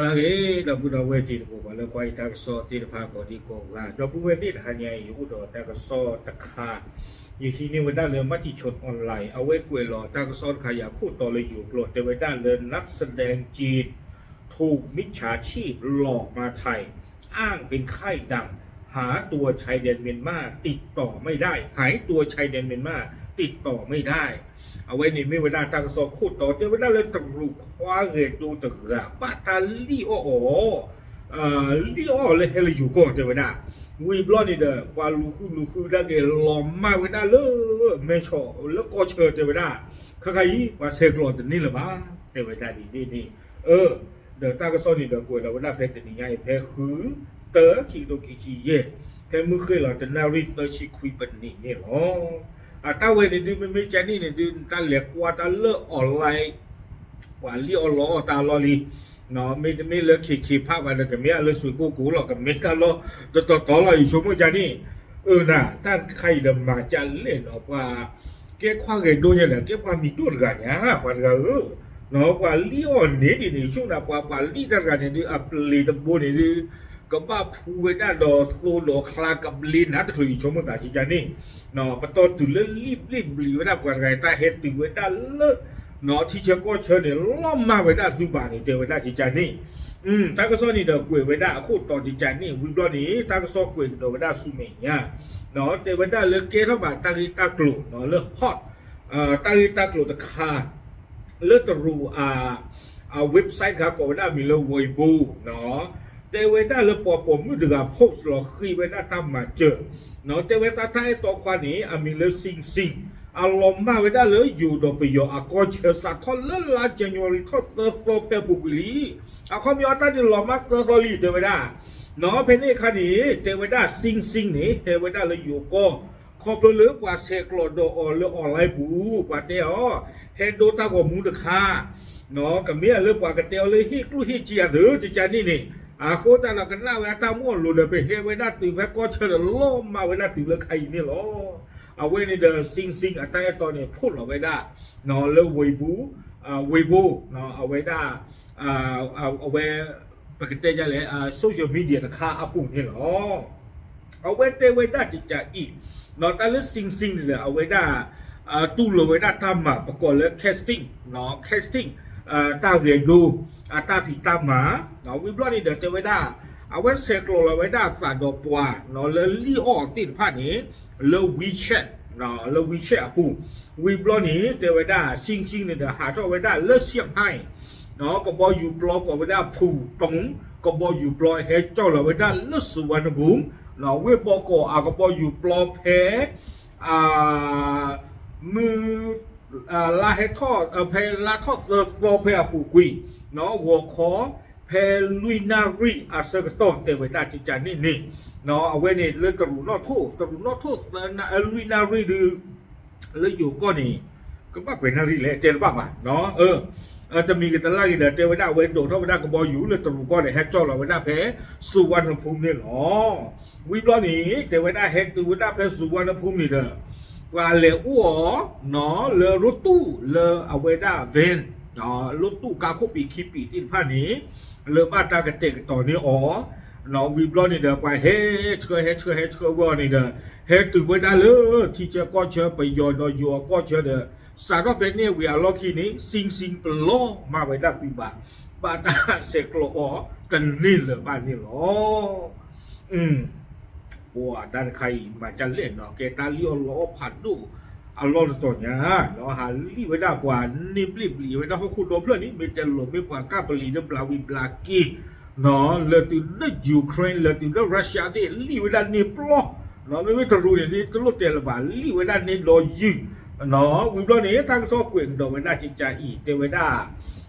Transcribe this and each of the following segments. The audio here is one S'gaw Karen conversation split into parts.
အဂ့ၤ ဒီပုၢ်ဒီဝဲၢ်တံၤသကိး ပှၤလၢကွၢ်ယတၢ်ကစီၣ်သ့ၣ်တဖၣ်ကိးဒံကိးဂၤ, ဒီပုၢ်ဝဲၢ်သ့ၣ်တဟါညါအံၤ ယအိၣ်ဒီးတၢ်ကစီၣ်တခါ, ယဟံးန့ၢ်ဝဲဒၣ်လၢ Matichon Online အဝဲကွဲးလီၤတၢ်ကစီၣ်တခါအံၤအခိၣ်တီလၢယိၤကျိာ် တဲဝဲဒၣ်လၢ นักแสดงจีนถูกมิจฉาชีพหลอกมาไทย อ้างเป็นค่ายดัง หายตัวชายแดนเมียนมาติดต่อไม่ได้ หายตัวชายแดนเมียนมาติดต่อไม่ได้ အဝဲန့ၣ်မ့ၢ်ဝဲဒၣ်တၢ်ကစီၣ်ခိၣ်တီ တဲဝဲဒၣ်လၢတရူးခွါဂဲၤဒိတဂၤ ဘၣ်တၢ်လံၣ်အီၣ်အီၤ, လံၣ်အီၣ်အီၤလၢဟဲလၢယိၤကီၢ်တဲဝဲဒၣ်, ဝံၤဘျီန့ၣ်ဒီး ပှၤလူၤဃုလူၤဃုတၢ်ဂ့ၤ လီၤမၢ်ဝဲဒၣ်လၢ မဲဆီးလၢကီၢ်ဆၢ တဲဝဲဒၣ်, ခဲခါအံၤ ပှၤဆဲးကျိးတန့ၢ်လၢၤဘၣ် တဲဝဲဒၣ်ဒ်န့ၣ်န့ၣ်, အၢ ဒီးတၢ်ကစီၣ်န့ၣ်ဒီးကွဲးလီၤဝဲဒၣ်ဖဲတနံၤညါအံၤ ဖဲဃု တၢ ခံကထိခံဆံယဲၢ်, ဖဲမုၢ်ဃ့ၢ်လီၤတနၣ်ရံၣ်သၢဆံခွံပနံးန့ၣ်လီၤ. အတၢ်ဝဲန့ၣ်ဒုး မ့မ့ၢ်ကန့ၣ်န့ၣ်ဒုး တၢ်လဲၤကွၢ်တၢ်လၢ online ပှၤလံၣ်အီၣ်လီအီၣ်တၢ်လီၢ်လံ, မ့တမ့ၢ်လၢ ခ့ခ့ဖး ဘၣ်ဒီး ကမ့ၢ်အလၢ စွ့ၣ်ကိၣ်ကိၤ လီၤ ကမ့ၢ်တၢ်လီၢ်တတီၤတီၤလီၤ ယဆိကမိၣ်ကန့ၣ်, အၢ နၤ တၢ်တခါအံၤဒီးမၤကလဲၣ်နီၤ ပှၤ ကဲခွါဂဲၤဒိညါဒီး ကဲပှၤမံၤဒိၣ်တဂၤညါ ပှၤတဂၤဧၢ, ပှၤလံၣ်အီၣ်န့ၣ်ဒ်န့ၣ် ဆိကမိၣ်နၤ ပှၤ ပှၤလံၣ်တၢ်တဂၤန့ၣ်ဒုး အပျ့ၤတဘိန့ၣ်ဒုး ကဘၣ်ဖှူဝဲဒၣ်ဒီးသိဒီးချါ ကဘျ့နးတချုး ယဆိကမိၣ်သးကန့ၣ်, ပတီၢ်တုၤလၢလံၣ်ဘျ့ၣ်ဘျံၤဝဲဒၣ်ပှၤတဂၤ တၢ်ဟဲတုၤဝဲဒၣ်လၢ ထံဆၢကီၢ်ဆၢန့ၣ် လီၤမၢ်ဝဲဒၣ်သုဘၣ်န့ၣ် တဲဝဲဒၣ်ကန့ၣ်, တၢ်ကစီၣ်န့ၣ်ဒီးကွဲးဝဲဒၣ်အခိၣ်တီကန့ၣ် ဝံၤဘျီန့ၣ် တၢ်ကစီၣ်ကွဲးကဒီးဝဲဒၣ်ဆူမဲာ်ညါ, တဲဝဲဒၣ်လၢကဲထီၣ်ဘၣ်တၢ်ဂ့ၢ်တၢ်ကျိၤလၢ hot တၢ်ဂ့ၢ်တၢ်ကျိၤတခါ လၢတရူး အ website တခါကိးဝဲဒၣ်မံၤလၢ Weibo နီၤ, တဲဝဲဒၣ်လၢပှၤပိာ်မုၣ်တဂၤ post လီၤဃ့ဝဲဒၣ်တၢ်မၤစၢၤ, နီၤ တဲဝဲဒၣ်တၢ်အဲၣ်တီခွါန့ၣ် အမံၤလၢ Sing Sing အလီၤမၢ်ဝဲဒၣ်လၢယိၤဒီးပယီၤအကီၢ်ဆၢ စးထီၣ်လၢလါ January ထီၣ်သၢသီဖဲအပူၤကွံာ်လံ, အခီပညီအတၢ်န့ၣ်လီၤမၢ်သၢသီလံ တဲဝဲဒၣ်, နီၤ ဖဲန့ၣ်အခါန့ၣ် တဲဝဲဒၣ် Sing Sing န့ၣ် ဟဲဝဲဒၣ်လၢယိၤကီၢ် ခီဖျိလၢပှၤဆဲးကျိးဒီးအီၤလၢ online ပူၤ ပှၤတဲအီၤ ဟဲဒိတၢ်ဂီၤမူတခါ, နီၤ ကမ့ၢ်အလၢပှၤကတဲအီၤလၢဟ့ၣ်ကျိၣ်ဟ့ၣ်စ့အသုး ကန့ၣ်န့ၣ်, အဃိသတးဒီးကနၣ်ဝဲအတၢ်မူအလိၤဒီး ပဟဲဝဲဒၣ်တုၤဖဲကီၢ်ဆၢဒီးလီၤမၢ်ဝဲဒၣ်တုၤလၢခါအံၤန့ၣ်လီၤ. အဝဲန့ၣ်ဒီး Sing Sing အတၢ်အဲၣ်တီန့ၣ် post လီၤဝဲဒၣ် နီၤ လၢ Weibo, Weibo နီၤ အဝဲဒၣ် အဝဲ ပကတဲဒ်လဲၣ် social media တခါအပူၤန့ၣ်လီၤ. အဝဲတဲဝဲဒၣ်ကကးအံၤ, နီၤ တၢ်လၢ Sing Sing န့ၣ်ဒီး အဝဲဒၣ် တူၢ်လိာ်ဝဲဒၣ်တၢ်မၤ ပကိးလၢ casting, casting တၢ်ဂဲၤဒိ အတၢ်ဖံးတၢ်မၤ, ဝံၤဘျီန့ၣ်ဒီးတဲဝဲဒၣ် အဝဲဆဲးကျိးလီၤဝဲဒၣ်အသးဒီးပှၤ နီၤလၢလံၣ်အီၣ်သ့ၣ်တဖၣ်န့ၣ် လၢ WeChat, လၢ WeChat အပူၤ, ဝံၤဘျီန့ၣ် တဲဝဲဒၣ် Sing Sing န့ၣ်ဒီး ဟးထီၣ်ဝဲဒၣ်လၢ Shanghai, နီၤ ကဘီယူၤပျီကိးဝဲဒၣ် Pudong ကဘီယူၤပျီ ဟဲကၠီၣ်လီၤဝဲဒၣ်လၢ Suvarnabhumi, နီၤ ဝ့ၢ်ဘီကီး အကဘီယူၤပျီဖဲ မုၢ် လါဟဲထီၣ် ဖဲလါထီၣ်သၢသီဖဲအပူၤကွံာ်, နီၤ ဂီၤခီ ဖဲလွံၢ်နၣ်ရံၣ်အဆၢကတီၢ် တဲဝဲဒၣ်ကကးန့ၣ်န့ၣ်, နီၤ အဝဲန့ၣ်လၢတရူးနီၣ်ထိၣ် တရူးနီၣ်ထိၣ်သၢနၣ် လွံၢ်နၣ်ရံၣ်ဒုး လၢယိၤကီၢ်န့ၣ် ကဘၣ်ပှဲၤနၣ်ရံၣ်လဲၣ် တဲတဘၣ်ဘၣ်, တမံၤကတလၢ်ဂ့ၤဒီး တဲဝဲဒၣ် အဝဲဒိးထီၣ်ဝဲဒၣ်ကဘီယူၤလၢတရူးကီၢ်န့ၣ် ဟဲကၠီၣ်လီၤဝဲဒၣ်ဖဲ Suvarnabhumi န့ၣ်လီၤ. ဝံၤဘျီန့ၣ် တဲဝဲဒၣ် ဟဲတုၤဝဲဒၣ်ဖဲ Suvarnabhumi န့ၣ်ဒီး ပှၤလဲၤအိၣ်အီၤ နီၤ လၢရိတူၢ်လၢအဝဲဒၣ် van, ရိတူၢ်ကါခိၣ်ပံာ်ခံပံာ်သ့ၣ်တဖၣ်န့ၣ် လၢဘၣ်တၢ်ကတဲာ်ကတီၤန့ၢ်အီၤ, နီၤ ဝံၤဘျီန့ၣ်ဒီး ပှၤဟဲဆှၢ ဟဲဆှၢ ဟဲဆှၢဝဲအီၤန့ၣ်ဒီး ဟဲတုၤဝဲဒၣ်လၢထံဆၢကီၢ်ဆၢ ပယီၤဒီးယိၤအကီၢ်ဆၢဒီး စးထီၣ်ဖဲန့ၣ်ဝံၤအလီၢ်ခံန့ၣ် Sing Sing ပလီၤမၢ်ဝဲဒၣ်သုးဘၣ်, ဘၣ်တၢ်ဆဲးကျိးအီၤတန့ၢ်လၢၤဘၣ်န့ၣ်လီၤ. ပှၤတၢ်တခါအံၤ မၤဒ်လဲၣ်နီၤ ကဲတၢ်လံၣ်အီၣ်လီအီၣ်ဖးဒိၣ်အလီၢ်တတီၤညါ, ဟးလံၣ်ဝဲဒၣ်ပှၤန့ၢ်ဘျ့ၣ်ဘျံၤဝဲဒၣ်ဟီၣ်ခိၣ်ဒီဖျၢၣ်န့ၣ် မ့ၢ်တဲလိၤမ့ၢ်ပှၤကၢ်ပလံၤဒီးဘျးဝံၤဘျးက့ၤ, နီၤ လၢတုၤလၢ Ukraine လၢတုၤလၢ Russia သ့ၣ် လံၣ်ဝဲဒၣ်န့ၢ်ပျီ, နီၤ မ့မ့ၢ်တရူးန့ၣ် တလိၣ်တဲလၢၤဘၣ် လံၣ်ဝဲဒၣ်န့ၢ်ဒီယုၢ်, နီၤ ဝံၤဘျီန့ၣ် တၢ်ကစီၣ်ကွဲးကဒီးဝဲဒၣ်ကကးအံၤ တဲဝဲဒၣ်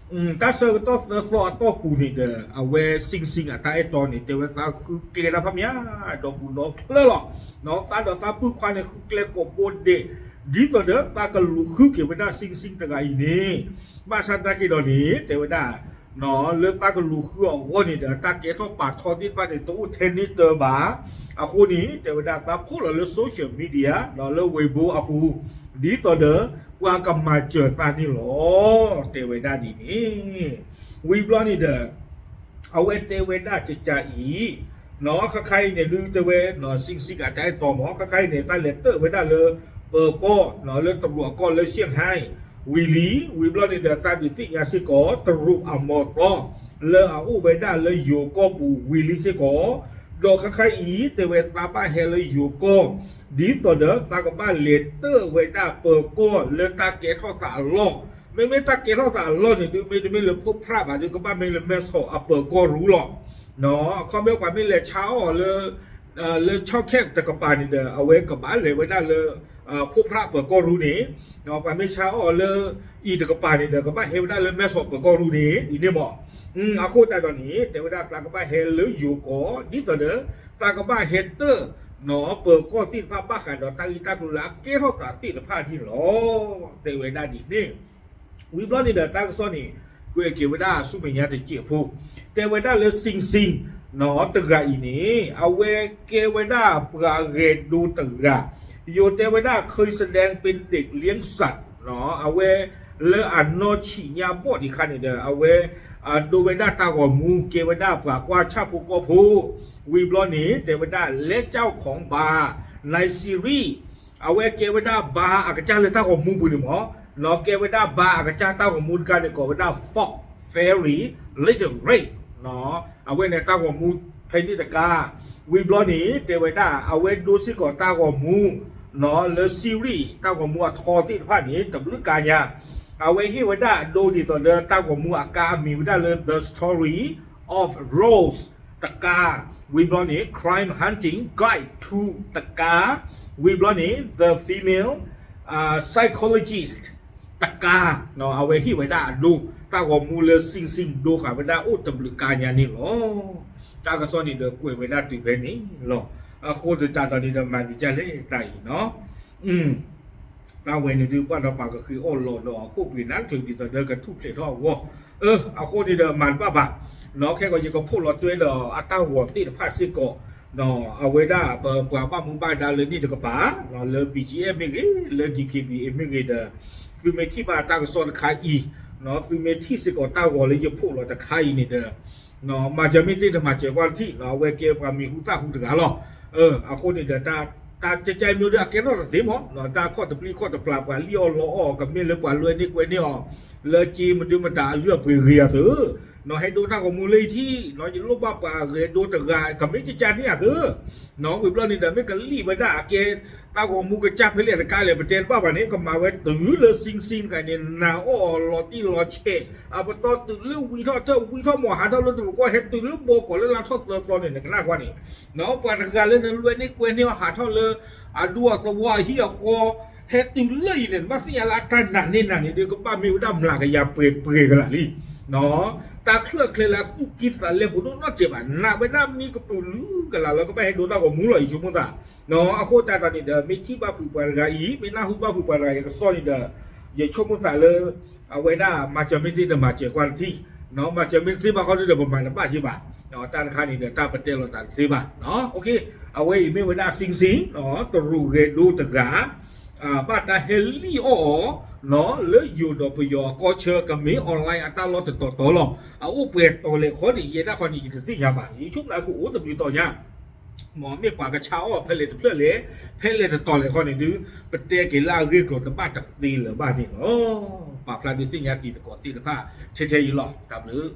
တၢ်ဆၢကတီၢ်သၢသီအတီၢ်ပူၤန့ၣ်ဒီး အဝဲ Sing Sing အတၢ်အဲၣ်တီန့ၣ် တဲဝဲသးဃုကျဲတၢ်ဖးမး ဒီပူၤဒီချၢလီၤ, နီၤ သးဒီးသးပုၢ်ခွါန့ၣ် ဃုကျဲကိးဘိဒဲး, ဒ်သိးဒီး သးကလူၤဃုက့ၤဝဲဒၣ် Sing Sing တဂၤအံၤန့ၣ်, ဘၣ်ဆၣ်သနာ်က့ဒီးန့ၣ် တဲဝဲဒၣ် နီၤ လၢသးကလူၤဃုအဂီၢ်န့ၣ်ဒီး တၢ်ကဲထီၣ်ပာ်ထီသ့ၣ်တဖၣ်န့ၣ် တအိၣ်ထဲန့ၣ်တၢ်ဘၣ်, အဃိန့ၣ် တဲဝဲဒၣ်သးဖီၣ်လီၤလၢ social media နီၤ လၢ Weibo အပူၤ, ဒ်သိးဒီး ပှၤကမၤစၢၤသးန့ၣ်လီၤ, တဲဝဲဒၣ်ဒ်န့ၣ်, ဝံၤဘျီန့ၣ်ဒီး အဝဲတဲဝဲဒၣ်ကကးအံၤ, နီၢ် ခါခါအံၤန့ၣ်ဒုးတဲဝဲ နီၢ် Sing Sing အတၢ်အဲၣ်တီမး ခါခါအံၤန့ၣ် တၢ်လဲၤတၢၣ်ဝဲဒၣ်လၢ ပၢၤကီၢ် နီၢ် လၢတရူးအကီၢ်လၢ Shanghai ဝံၤလံ, ဝံၤဘျီန့ၣ်ဒီး သးဒုးသ့ၣ်ညါစ့ၢ်ကီး တရူးအမီၤသီ လၢအအိၣ်ဝဲဒၣ်လၢယိၤကီၢ်ပူၤဝံၤလံစ့ၢ်ကီး, ဒီးခါခါအံၤ တဲဝဲသးဘၣ်ဟဲလၢယိၤကီၢ် ဒ်သိးဒီးသးကဘၣ်လဲၤတၢၣ်ဝဲဒၣ်ပၢၤကီၢ်လၢတၢ်ကဲထီၣ်သးအလီၢ်, မ့မ့ၢ်တၢ်ကဲထီၣ်သးအလီၢ်န့ၣ်ဒုး မ့တမ့ၢ်လၢဖိဖြၣ်ဘၣ်ဒုး ကဘၣ်မ့ၢ်လၢမဲဆီးအပၢၤကီၢ်ရူလီၤ. အခီပညီပှၤမ့ၢ်လဲၤဆါအီၣ်အီၤလၢ လၢဆီၣ်ခဲတကပၤန့ၣ်ဒီး အဝဲကဘၣ်လဲၤဝဲဒၣ်လၢ ဖိဖြၣ်ပၢၤကီၢ်ရူန့ၣ်, ပှၤမ့ၢ်ဆါအီၣ်အီၤလၢ အံၤတကပၤန့ၣ်ဒီး ကဘၣ်ဟဲဝဲဒၣ်လၢမဲဆီးပၢၤကီၢ်ရူန့ၣ် ဒ်န့ၣ်မး. အဃိသတးဒီးန့ၣ် တဲဝဲဒၣ်သးကဘၣ်ဟဲလၢယိၤကီၢ် ဒ်သိးဒီး သးကဘၣ်ဟဲတၢၣ် နီၢ် ပၢၤကီၢ်သ့ၣ်တဖၣ်ဘၣ်ဃးဒီးတၢ်ဂ့ၢ်တၢ်ကျိၤလၢအကဲထီၣ်သးသ့ၣ်တဖၣ်န့ၣ်လီၤ. တဲဝဲဒၣ်ဒ်န့ၣ် ဝံၤဘျီန့ၣ်ဒီးတၢ်ကစီၣ်န့ၣ် ကွဲးက့ၤဝဲဒၣ်ဆူမဲာ်ညါတစဲးဖိ, တဲဝဲဒၣ်လၢ Sing Sing နီၢ် တဂၤအံၤန့ၣ် အဝဲကဲဝဲဒၣ်ပှၤဂဲၤဒိတဂၤ, ယိၤတဲဝဲဒၣ် เคยแสดงเป็นเด็กเลี้ยงสัตว์ နီၢ် အဝဲလၢအနီၢ်ဆံးညါဘီၣ်ဒံးခါန့ၣ်ဒီး အဝဲ ဒိဝဲဒၣ်တၢ်ဂီၤမူ ကဲဝဲဒၣ်ပှၤကွၢ်ဆၣ်ဖိကီၢ်ဖိ, ဝံၤဘျီန့ၣ် တဲဝဲဒၣ် လဲကၠီၣ်ခွီဘၤ နၢ်စံရံၣ် အဝဲကဲဝဲဒၣ်ဘၤအကစၢ်လၢတၢ်ဂီၤမူပူၤန့ၣ်မး, နီၢ် ကဲဝဲဒၣ်ဘၤအကစၢ်တၢ်ဂီၤမူတခါန့ၣ် ကိးဝဲဒၣ် Fog Fairy Little Red နီၢ် အဝဲန့ၣ်တၢ်ဂီၤမူဖဲန့ၣ်တကး, ဝံၤဘျီန့ၣ် တဲဝဲဒၣ် အဝဲဒိစ့ၢ်ကီးတၢ်ဂီၤမူ နီၢ် လၢစံရံၣ် တၢ်ဂီၤမူအထီသ့ၣ်တဖၣ်န့ၣ် တဘျုးကါညါ, အဝဲဟ့ၣ်ဝဲဒၣ်အဒိဒ်သိးလၢတၢ်ဂီၤမူအကါအမံၤဝဲဒၣ်လၢ The Story of Rose တကး, ဝံၤဘျီန့ၣ် Crime Hunting Guide to တကး, ဝံၤဘျီန့ၣ် The Female Psychologist တကး, နီၢ် အဝဲဟ့ၣ်ဝဲဒၣ်အဒိ တၢ်ဂီၤမူလၢ Sing Sing ဒိဃာ်ဝဲဒၣ်အိၣ်တဘျုးကါညါန့ၣ်လီၤ. တၢ်ကစီၣ်န့ၣ်ဒီးကွဲးဝဲဒၣ်တုၤဖဲန့ၣ်လီၤ. အဃိသတးဒီးန့ၣ်ဒီး မၤဒံးကၢ်လဲၣ်တၢ်အံၤနီၢ် တၢ်ဝဲန့ၣ်ဒုး ပှၤဒီးပှၤကဃ့အီၣ်လီၤဒီးအခိၣ်ပှ့ၤနါချုးဒ်သိးဒီးကထူၣ်ဖျဲးထီၣ်အဂီၢ်, အဃိန့ၣ်ဒီးမၤတဘၣ်ဘၣ်, နီၢ် ခဲကီးယကဖီၣ်လီၤတွဲဒီးအတၢ်ဂီၤသ့ၣ်တဖၣ်စ့ၢ်ကီး, အဝဲဒၣ်ပပှၤဘၣ်မူဘၣ်ဒါလၢန့ၣ်တကပၤ, လၢ ဘီၣ်ကၠံၣ်အဲၣ် မ့ၢ်ဂ့ၤ, လၢ ဒံၣ်ခ့ဘံၣ်အ့ၣ် မ့ၢ်ဂ့ၤဒီး, သုမ့ၢ်ထံၣ်ဘၣ်တၢ်ကစီၣ်တခါအံၤ, နီၢ် သုမ့ၢ်ထံၣ်စ့ၢ်ကီးတၢ်ဂီၤလၢယဖီၣ်လီၤတခါအံၤန့ၣ်ဒီး နီၢ် မၤစၢၤမ့ၢ်သ့ဒီးမၤစၢၤကွၢ်ထံၣ်, နီၢ် အဝဲကဲပှၤမံၤဟူသၣ်ဟူတဂၤလီၤ. အဃိန့ၣ်ဒီး တၢ်ကဲကဲမ့ၢ်ဒုးအကဲထီၣ်တသ့မး, နီၢ် တၢ်ခီၣ်တပျံၤခီၣ်တပျၢ် ပှၤလံၣ်အီၣ်လီအီၣ် ကမ့ၢ်လၢပှၤလွဲန့ၢ်ကွဲန့ၢ်အီၤ လၢက့မဒုမတၤအလုၢ်အပှ့ၤဂ့ၤအသိး, နီၢ် ဟဲဒိတၢ်ဂီၤမူလၢယထံၣ်, နီၢ် ယလိၣ်ဘၣ်ပှၤဂဲၤဒိတဂၤ ကမ့ၢ်ကကၢ်န့ၣ်အသိး, နီၢ် ဝံၤဘျီန့ၣ်ဒီး မ့ၢ်ကလံၣ်ဝဲဒၣ်အကဲ တၢ်ဂီၤမူကစၢ်ဖဲလဲၣ်တကါလဲၣ် ပတဲတဘၣ်ဘၣ်န့ၣ် ကမၤဝဲတုၤလၢ Sing Sing တဂၤန့ၣ် နာ်အီၣ်အီၤလီၤတံၢ်လီၤဆဲး, အပတီၢ်တုၤလၢဝံထီၣ်တၢ်ဝံထီၣ်မး ဟးထီၣ်လၢတရူးကီၢ် ဟဲတုၤလၢဘီကီးလၢလါထီၣ်သၢသီန့ၣ် နကနၣ်ကွၢ်န့ၣ်, နီၢ် ပှၤတဂၤလၢနလွဲန့ၢ်ကွဲန့ၢ်အီၤ ဟးထီၣ်လၢအဒူအသဝီအဟံၣ်အဃီ ဟဲတုၤလၢအံၤန့ၣ် နဘၣ်သ့ၣ်ညါလၢအတၢ်နာ်န့ၢ်နၤန့ၣ်ဒုး ကဘၣ်မ့ၢ်ဝဲဒၣ်မျးကယၤပှဲၤပှဲၤကလးလံ, နီၢ် တၢ်ချၢၣ်ချဲလၢအသူၣ်ကံၢ်သးလဲပူၤဒိၣ်နီၢ်စဲးဘၣ် နာ်ဝဲဒၣ်မံကပုာ်လုၢ်ကလးလၢကဘၣ်ဟဲဒိတၢ်ဂီၤမူလီၤ ယဆိကမိၣ်သး, နီၢ် အဃိသတးဒီးန့ၣ်ဒီး မ့ၢ်ထံၣ်ဘၣ်ဖုးပှၤတဂၤအံၤ မ့ၢ်နၢ်ဟူဘၣ်ဖုးပှၤတဂၤအံၤအကစီၣ်န့ၣ်ဒီး ယဆိကမိၣ်သးလၢ အဝဲဒၣ်မၤစၢၤမ့ၢ်သ့ဒီးမၤစၢၤကွၢ်တထံၣ်, နီၢ် မၤစၢၤမ့ၢ်တသ့ဘၣ်ဃီဒီး ပမၤတဘၣ်က့ဘၣ်, တၢ်တခါန့ၣ်ဒီး တၢ်ပတဲလိာ်သးတသ့ဘၣ်, အဝဲအံၤမ့ၢ်ဝဲဒၣ် Sing Sing နီၢ် တရူးဂဲၤဒိတဂၤ ဘၣ်တၢ်ဟဲလံၣ်အီၣ်အီၤ နီၢ် လၢယိၤဒီးပယီၤအကီၢ်ဆၢ ကမ့ၢ် online အတၢ်လီၢ်တတီၤတီၤလီၤ. အအိၣ်ပှဲၤတီၤလဲၣ်ဃီန့ၣ် ယဲဒၣ်ဃီန့ၣ် ယတသ့ၣ်ညါဘၣ်. ယဆိကမိၣ်လၢကအိၣ်တဘျုးတီၤညါ မ့ၢ်ပှၤကဆါအီၣ်ဖဲလဲၣ်တဖျၢၣ်လဲၣ်, ဖဲလဲၣ်တတီၤလဲၣ်ဃီန့ၣ်ဒုး ပတဲက့ၤလၢအဂ့ၢ်ကျိၤတဘၣ်တသ့လၢၤဘၣ်န့ၣ်လီၤ. ပာ်ဖျါဒုးသ့ၣ်ညါတံၤသကိးသ့ၣ်တဖၣ် ထဲထဲအံၤလီၤ. တၢ်ဘျုး